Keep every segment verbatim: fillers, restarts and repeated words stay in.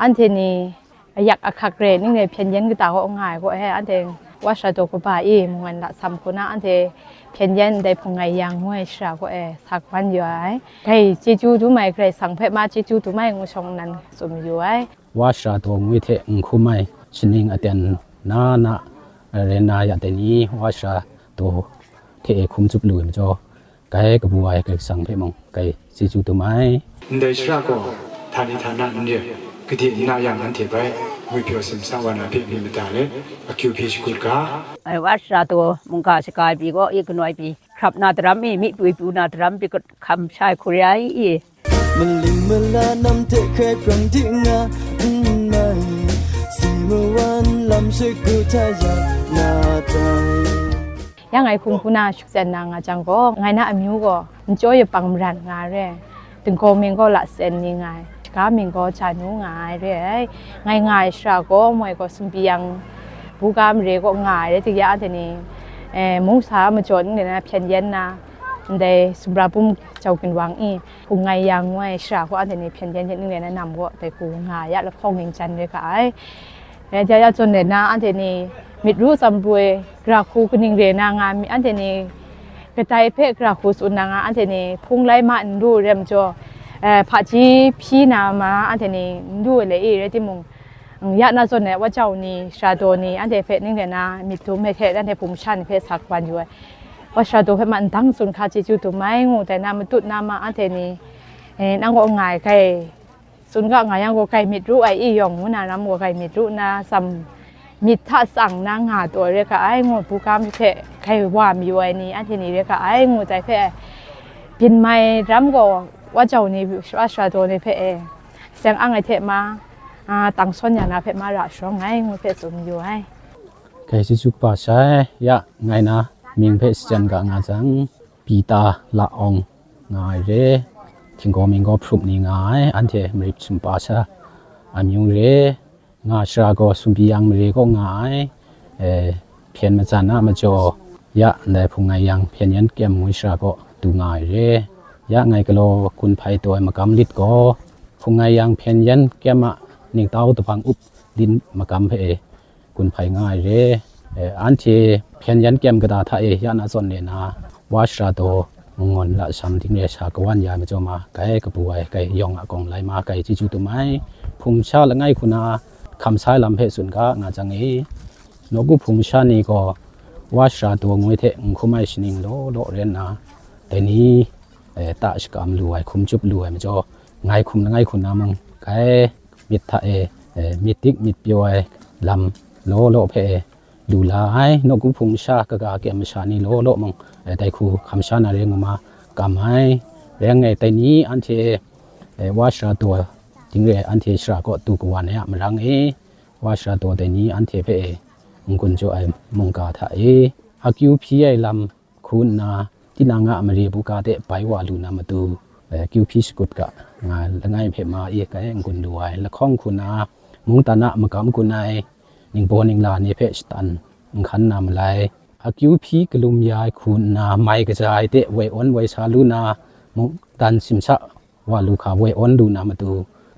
Anhte ni ayak ahkak re ning re hpyen yen kata kaw nga ai kaw e, anhte Wa Shara Daw kaba e mung ngan lasam hku na, anhte hpyen yen ndai hpung ngai yang ngu ai shara kaw e sa kawan yu ai. Gai chyeju dum ai Karai Kasang hpe ma chyeju dum ai ngu shawng nnan tsun yu ai. Wa Shara Daw ngwi hte n hkum ai shaning aten na na ren na ya dai ni, Wa Shara Daw hte e hkum tsup lu ai majaw, gai kabu ai Karai Kasang hpe mung gai chyeju dum ai. Ndai shara gaw htani htana n re, gade n na yang anhte bai ngwi pyaw simsa wa na hpe myit mada let, akyu hpyi shakut ga. Ai Wa Shara Daw mungga shaga ai pyi gaw, i kanoi pyi, hkrap na daram mi, myi pyu pyu na daram pyi hkam shai hku re ai i. Maling mala nam hte hkai prang di nga n mai, si mawan lam shagu hta ya na tai. Ya ngai hkum hku na shaksen na nga jang gaw, ngai na amyu gaw Nchyaw Yapang Maran nga ai re, Dinggaw Ming gaw Latsen ni nga ai, Shaga Ming gaw Janu nga ai re ai. Ngai nga ai shara gaw moi gaw Sumpi Yang Buga mare kaw nga ai re, dik ya anhte ni, eh, mungsa majaw ning len na hpyen yen na, ndai sumra bum jau ginwang i, hpung ngai yang ngu ai shara gaw anhte ni hpyen yen ning len na nam gaw dai hku nga ya lahkawng ning jan re ga ai. Rai ja ya zawn len na, anhte ni myit ru tsam poi, gara hku kaning re na nga mi, anhte ni kadai hpe gara hku tsun na nga, anhte ni hpung lai ma n lu rem jaw, eh, hpaji hpyi na ma, anhte ni n lu ai le i, rai timung, ya na zawn ai Wa Jau ni, Shara Daw ni, anhte hpe ning len na myit dum ai hte, anhte hpung masha ni hpe sa kawan yu ai. Wa Shara Daw hpe ma ndang tsun hka chyeju dum ai ngu, dai na matut na ma, anhte ni, eh, nang gaw nga ai kai, tsun ga nga yang gaw, gai myit ru ai i yawng ngu na ram gaw, gai myit ru na, tsam myit hta tsang na nga taw re ga ai ngu, bukam hpe gai wa mayu ai ni, anhte ni re ga ai ngu, dai hpe byin mai ram gaw, Wa Jau ni, Wa Shara Daw ni hpe e, seng ang ai hte ma, a, tang sawn ya na hpe ma ra sharawng ai ngu hpe tsun mayu ai. Gai chyeju kaba sai, ya ngai na mying hpe shachyen ga nga jang, Pita La Awng nga ai re, Htinggaw Ming gaw Hprup ni nga ai, anhte Marip sumpa sha amyu re, nga shara gaw Sumpi Yang mare kaw nga ai, e, hpyen matsan a majaw, ya ndai hpung ngai yang hpyen yen kyem ngwi shara kaw du nga ai re. Ya ngai galaw gun hpai taw ai magam lit gaw, hpung ngai yang hpyen yen kyem a ningtau dabang up din magam hpe e, gun hpai nga ai re. E, anhte hpyen yan kyem kata hta e ya na zawn le na, Wa Shara Daw mangawn lasam ding re sha kawan ya ai majaw ma, gai kabu ai, gai yawng a gawng lai ma, gai chyeju dum ai. Hpung sha langai hku na hkam sa ai lam hpe tsun ga nga jang e, nawku hpung sha ni gaw Wa Shara Daw ngwi hte n hkum ai shaning law law ren na, dai ni, e, ta shakam lu ai, hkum chyup lu ai majaw, ngai hkum langai hku na mung, gai myit hta e, e, myit dik myit pyaw ai lam law law hpe e lu la ai. Nawku hpung sha kaga kyem masha ni law law mung, e, dai hku hkam sha na re ngu ma kam ai. Rai ngai, dai ni anhte, e, Wa Shara Daw ding re anhte shara kaw du kawan ai a marang e, Wa Shara Daw dai ni anhte hpe e n-gun jaw ai mungga hta e akyu hpyi ai lam hku nna, tinang a mare buga de bai wa lu na matu, e, kyu hpyi shakut ga nga langai hpe ma e kai n-gun lu ai. Lahkawng hku na, mungdan a magam gun ai, ningbaw ningla ni hpe shatan n hkan na malai. Akyu hpyi galum ya ai hku nna, mai kaja ai de woi awn woi sa lu na, mungdan simsa wa lu hka woi awn lu na matu,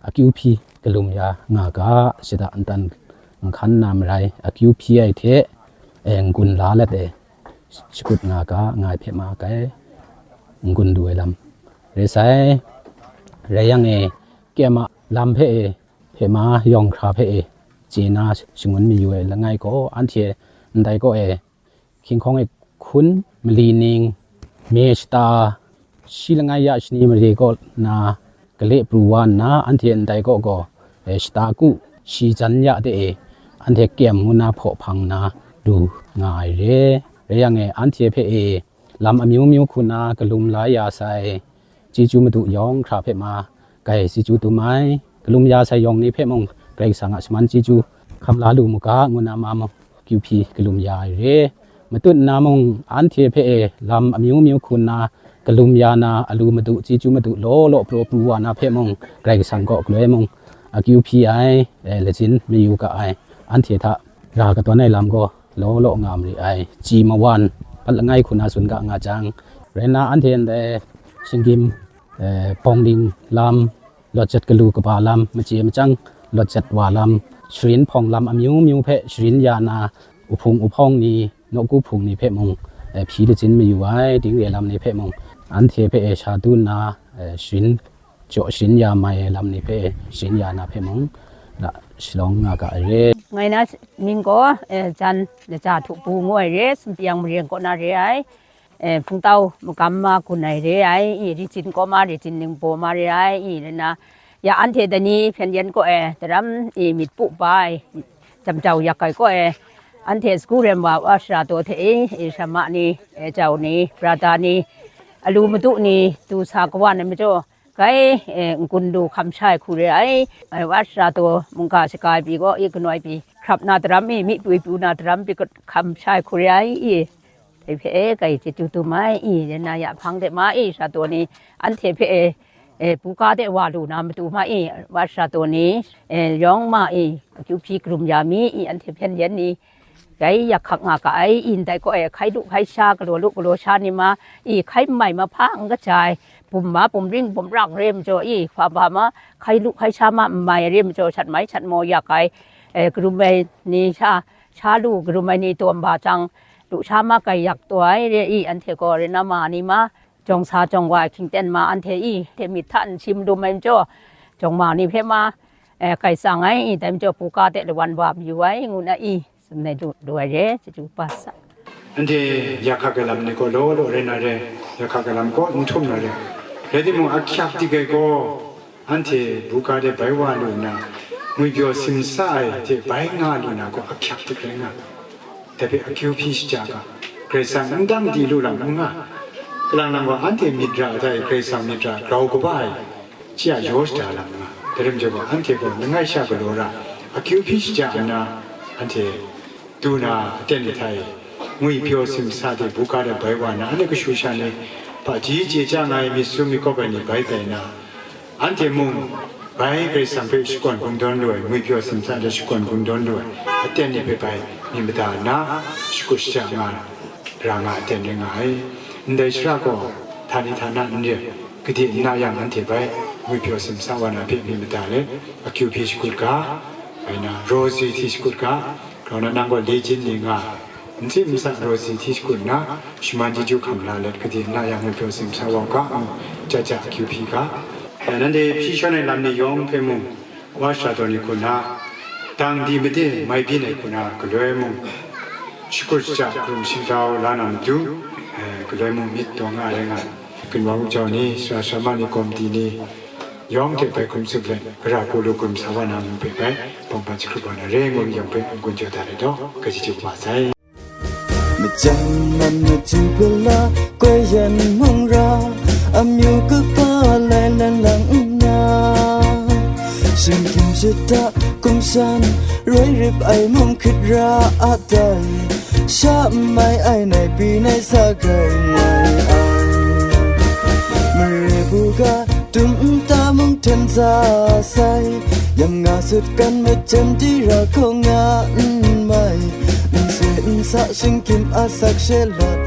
akyu hpyi galum ya nga ga, shada ntan n hkan na marai, akyu hpyi ai hte, e, n-gun la let e, shakut nga ga, nga ai hpe ma kai, n-gun lu ai lam rai sai. Rai yang e, kyem a lam hpe e, hpe ma yawng hkra hpe e, chye na shangun mayu ai langai gaw, anhte ndai kaw e, hkinghkawng e hkun, mali ning, me shata, shi langai ya shani mare kaw na gale pru wa nna, anhte ndai kaw gaw, e, shata ku, shi jan ya de e, anhte kyem ngu na hpaw hpang na lu nga ai re. Rai yang e, anhte hpe e lam amyu myu hku na galum la ya sai, chyeju madu yawng hkra hpe ma, gai chyeju dum ai. Galum ya sai yawng ni hpe mung, Karai Kasang a shaman chyeju hkam la lu mu ga, ngu na ma mung, kyu hpyi galum ya ai re. Matut nna mung, anhte hpe e lam amyu myu hku nna galum ya na, alu madu, chyeju madu law law praw pru wa na hpe mung, Karai Kasang kaw galoi mung, akyu hpyi ai, e, lajin mayu ga ai. Anhte hta ra katawn ai lam gaw law law nga mari ai. Chyi mawan, pat langai hku na tsun ga nga jang, rai nna anhte ndai shinggyim, e, bawng ling lam, lawt jat galu kaba lam, machye machyang lawt jat wa lam, sharin hpawng lam amyu myu hpe sharin ya na, uhpung uhpawng ni, nawku hpung ni hpe mung, eh, hpyi lachin mayu ai, dingre lam ni hpe mung, anhte hpe, eh, sha du nna, eh, sharin jaw sharin ya mai ai lam ni hpe sharin ya na hpe mung, la shalawng nga ga ai re. Ngai na mying gaw, eh, Jan Laja Htupu ngu ai re, Sumpi Yang Maren kaw na re ai, eh, Hpungtau Magam ma gun ai re ai, i, Rijin kaw ma, Rijin Ningbaw ma re ai, i, le na, ya anhte dai ni hpyen yen kaw e, daram, i, myit pu ba ai, jamjau yak ai kaw e, anhte sagu rem wa, wa shara taw hte e, i, shamma ni, e, jau ni, brata ni, alu madu ni, du sa kawan ai majaw, gai, e, n-gun du hkam sha ai hku re ai, e, wa shara taw mungga shaga ai pyi gaw, i, ganoi pyi, hkrap na daram mi, mi pyu pyu na daram pyi hkam sha ai hku re ai, i, dai hpe, e, gai chyeju dum ai, i, rai na ya hpang de ma, i, shara taw ni, anhte hpe, e, e, buga de wa lu na matu ma, i, wa shara taw ni, e, yawng ma, i, akyu hpyi karum ya mi, i, anhte hpyen yen ni, rai yak hkak nga ga ai, i, ndai kaw e, hkai lu hkai sha, galaw lu galaw sha ni ma, i, hkai n mai mahpa n kaja ai, bum ma, bum ring, bum rang re majaw, i, hpa ba ma, hkai lu hkai sha ma n mai re majaw, shat mai shat maw yak ai, e, karum ai ni sha, sha lu karum ai ni taw ba jang, lu sha ma gai yak taw ai re, i, anhte gaw rai na ma ni ma, jawng sa jawng wa ai hkying ten ma anhte i, hte myit hta n si madum ai majaw, jawng ma ni hpe ma, eh, gai tsang ai, i, dai majaw buga de lawan wa mayu ai, ngu na i, tsun ai lu, lu ai re, chyeju kaba sa. Anhte ya hkak ai lam ni gaw law law rai na re, ya hkak ai lam gaw n htum na re. Rai timung, ahkyak dik ai gaw, anhte buga de bai wa lu nna, ngwipyaw simsa ai hte bai nga lu na gaw ahkyak dik rai nga. Dai hpe akyu hpyi shaja ga, Karai Kasang n dang di lu lam n nga. Kalang nang gaw anhte myit ra hta e Karai Kasang myit ra grau kaba ai, shi a yaw shada lam n nga. Dai rim jaw gaw, anhte gaw langai sha galaw ra, akyu hpyi shaja nna, anhte du na aten ni hta e, ngwipyaw simsa de buga de bai wa na, anhte kashu sha ni, hpaji chye chya nga ai myit sum myit kawp ai ni bai tai na, anhte mung bai Karai Kasang hpe shakawn kungdawn lu ai, ngwipyaw simsa de shakawn kungdawn lu ai, aten ni hpe bai myit mada nna, shakut shaja nga ra nga aten rai nga ai. Ndai shara gaw, htani htana n re, gade n na yang anhte bai ngwipyaw simsa wa na hpe myit mada let, akyu hpyi shakut ga, bai na, raw si hti shakut ga, grau na nang gaw lijin ni nga, n tsim n sa raw si hti shakut nna, shaman chyeju hkam la let, gade n na yang ngwipyaw simsa wa u ga, ngu, ja ja akyu hpyi ga. Ya, nanhte hpyi shawn ai lam ni yawng hpe mung, wa shara taw ni hku na, dang di made mai byin ai hku na, galoi mung, shakut shaja hkrung shingtau la na matu, eh, galoi mung myit taw nga ai rai nga ai. Ginwang jau ni, sara sarama ni, komiti ni, yawng hte bai hkrum tsup let, gara hku lu hkrum sa wa na mung hpe bai, bawng ban jahkrup wa na re, ngu myit yawng hpe n-gun jaw dat ai taw, ga chyeju kaba sai. Majan nan machyu gala, koi yan mung ra, amyu kaba lai lan lang nna, shingkim shata, kumshan, roi rip ai mung hkrit ra a dai, sha n mai ai nai pyi nai sa grai ngai ai. Mare buga, tum nta mung hten za sai, yam nga sut kan majan di ra hkawng nga n mai, n se n sa shingkim asak she lat,